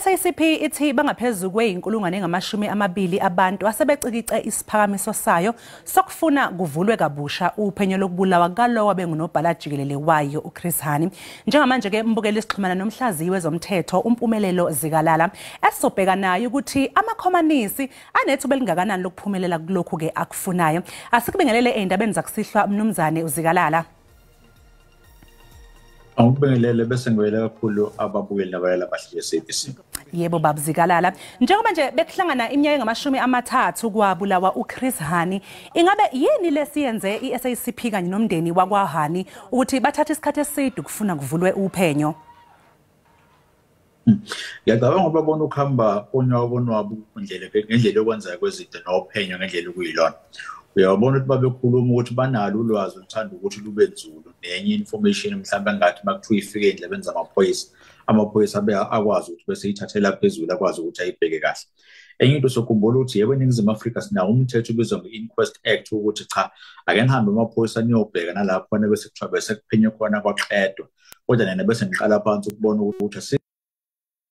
I-SACP ithi bangaphezulu kwe-20,000 abantu asebecikice isiphakamiso sayo sokufuna kuvulwe kabusha uphenyo lokubulawa kalowo bengunobhala jikelele wayo uChris Hani. Njengamanje ke mbukeli sixhumana nomhlaziyi wezomthetho uMpumelelo Zikalala esizobheka naye ukuthi amakhomanisi anethuba elingakanani lokuphumelela kulokhu ke akufunayo. Asikubingelele ezindabeni zakusihlwa mnumzane uZikalala. Angikubingelele bese ngibuyela kakhulu ababukeli nabalaleli abahle be-SABC. Yebo baba Zikalala, njengoba nje bekuhlangana iminyaka engamashumi 30 kwabulawa uChris Hani, ingabe yini lesiyenze i-SACP kanye nomndeni wakwaHani ukuthi bathathe isikhathi eside ukufuna kuvulwe uphenyo? Ngiyacabanga ngoba bona ukuhamba konwabu konwabu ngendlela yokwenzeka kwezinto nophenyo ngendlela okuyilona. Uyabona ukuthi babekhuluma ukuthi banalo ulwazi oluthanda ukuthi lube nzulu nenye information mhlawumbe engathi makuthiwa ifike ey'ndlebeni zamaphoyisa, amaphoyisa abe akwazi ukuthi bese ithathela phezulu akwazi ukuthi ayibheke kahle. Enye into sokhumbula ukuthi yebo, eNingizimu Afrika sinawo umthetho obizwa nge-Inquest Act ukuthi cha, ake nihambe amaphoyisa niyobheka nala khona bese kuthiwa bese kuphenywe khona kwaqedwa, kodwa nina bese niqala phansi ukubona ukuthi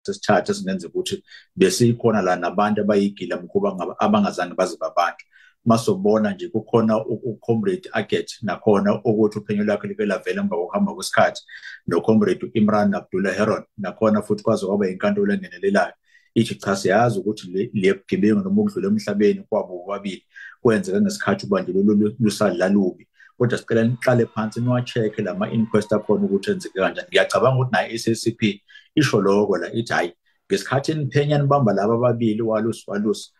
sesithathu esingenza ukuthi besikhona la nabantu abayigila mkhuba abangazange baze babanjwe. Masobona nje kukhona uComrade Aget nakhona ukuthi uphenyo lwakhe like lavela emva kokuhamba kwesikhathi, noComrade u-Imran Abdullah Heron nakhona futhi kwaze kwaba inkantolo engenelelayo ithi cha, siyazi ukuthi le bugebengu noma ukudlula emhlabeni kwabo bobabili kwenzeka ngesikhathi ubandlululo lusadla lubi, kodwa sicela niqale phansi niwa-check-e lama-inquest akhona ukuthi enzeke kanjani. Ngiyacabanga ukuthi nayo i-SACP isho lokho la, ithi hhayi, ngesikhathi niphenya nibamba laba ababili Walus Walus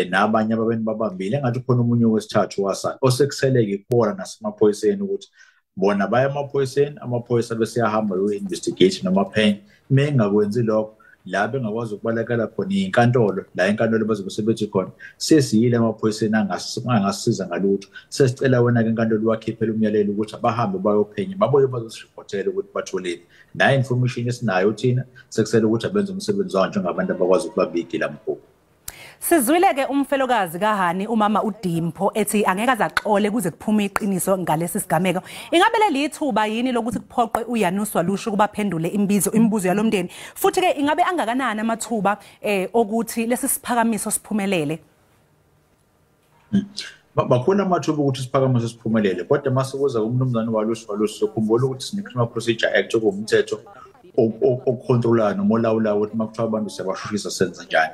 nabanye ababeni babambile, engathi khona omunye wesithathu wasala osekuseleke kubona nasemaphoyiseni ukuthi bona baya emaphoyiseni, amaphoyisa bese yahamba yo-investigate noma phenya. Uma engakwenzi lokho, la bengakwazi ukubalekela khona inkantolo, la enkantolo bazobe sebethi khona sesiyile emaphoyiseni angasisiza ngalutho, sesicela wena-ke enkantolo wakhiphela umyalelo ukuthi abahambe bayophenya babuye bazosiriphothela ukuthi batholeni. Nayo information esinayo thina, sekusele ukuthi abenze umsebenzi wawo njengabantu abakwazi ukubamba igilamkhuba. Sizwile-ke umfelokazi kaHani umama uDimpho ethi angeke azaxole kuze kuphume iqiniso ngalesi sigameko. Ingabe leli ithuba yini lokuthi kuphoqwe uJanusz Waluś ukuba aphendule imibuzo yalomndeni? Futhi-ke ingabe angakanani amathuba okuthi lesi siphakamiso siphumelele? Bakhona amathuba ukuthi isiphakamiso siphumelele, kodwa mase kuza kumnumzane Walus Walus, sokhumbula ukuthi sine-Criminal Procedure Act okuwumthetho okukhontrolayo noma olawulayo ukuthi uma kuthiwa abantu siyabashushisa senza njani.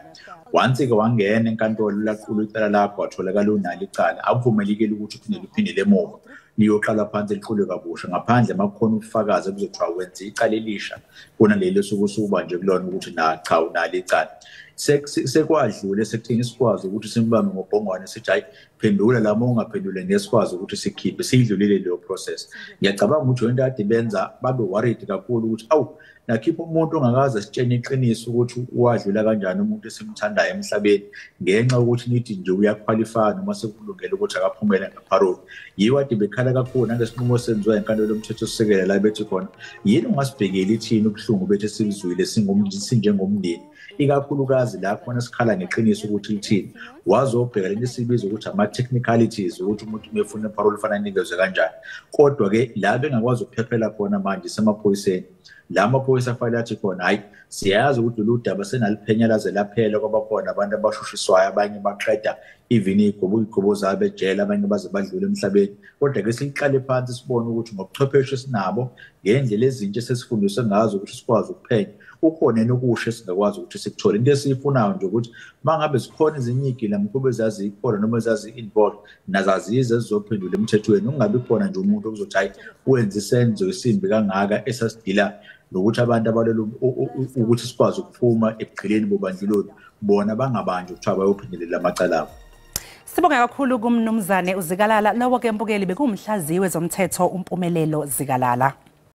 Once-ke wangena enkantolo laqulwa icala lakho watholakala unalo icala, akuvumelekile ukuthi uphinde uphindele emuva liyoqala phansi liqulwe kabusha, ngaphandle uma kukhona ubufakazi ebuzothiwa wenze icala elisha kunaleli osuke usubanjwe kulona ukuthi na cha, unalo icala. Sekwadlule sekuthini sikwazi ukuthi simbambe ngobhongwane sithi hayi, phendula la, uma ungaphendule ngeke sikwazi ukuthi sikhiphe, siyidlulile leyo process. Ngiyacabanga ukuthi into kade benza babe worried kakhulu ukuthi awu, nakhipha umuntu ongakaze sitshene iqiniso ukuthi wadlula kanjani umuntu esimthandayo emhlabeni ngenxa yokuthi nithi nje uyaqualify noma sekulungele ukuthi akaphumele ngeparole. Yiwo ade bekhala kakhulu nangesinqumo senziwa enkantolo yomthethosisekelo la bethi khona yini ungasibhekeli ithini ubuhlungu bethu esibuzwile sinjengomndeni, ikakhulukazi la khona sikhala ngeqiniso ukuthi lithini. Wazobheka lento esibiza ukuthi ama-technicalities ukuthi umuntu uma efuna iparole kufanele anikezwe kanjani, kodwa-ke la bengakwazi ukuphephela khona manje semaphoyiseni, la amaphoyisa afanele athi khona hhayi, siyazi ukuthi lolu daba senaliphenya laze laphela, kwabakhona abantu abashushiswayo, abanye baqeda even iy'gobo zabo ejele, abanye baze badlule emhlabeni, kodwa-ke siqale phansi sibone ukuthi ngobuchwepheshe esinabo ngendlela ezintsha esesifundiswe ngazo ukuthi sikwazi ukuphenya kukhona yini okusha esingakwazi ukuthi sikuthole. Into esiyifunayo nje ukuthi uma ngabe zikhona ezinye iy'gilamkhuba ezazikhona noma ezazi-involved nazazize ezizophendula emthethweni, kungabi khona nje umuntu okuzothi hhayi, wenza isenzo esimbi kangaka esasidila nokuthi abantu abalwela ukuthi sikwazi ukuphuma ebugqileni bobandlululo bona bangabanjwa kuthiwa bayophendulela amacala abo. Sibonge kakhulu kumnumzane uZikalala. Lowo ke mbukeli bekuwumhlaziyi wezomthetho uMpumelelo Zikalala.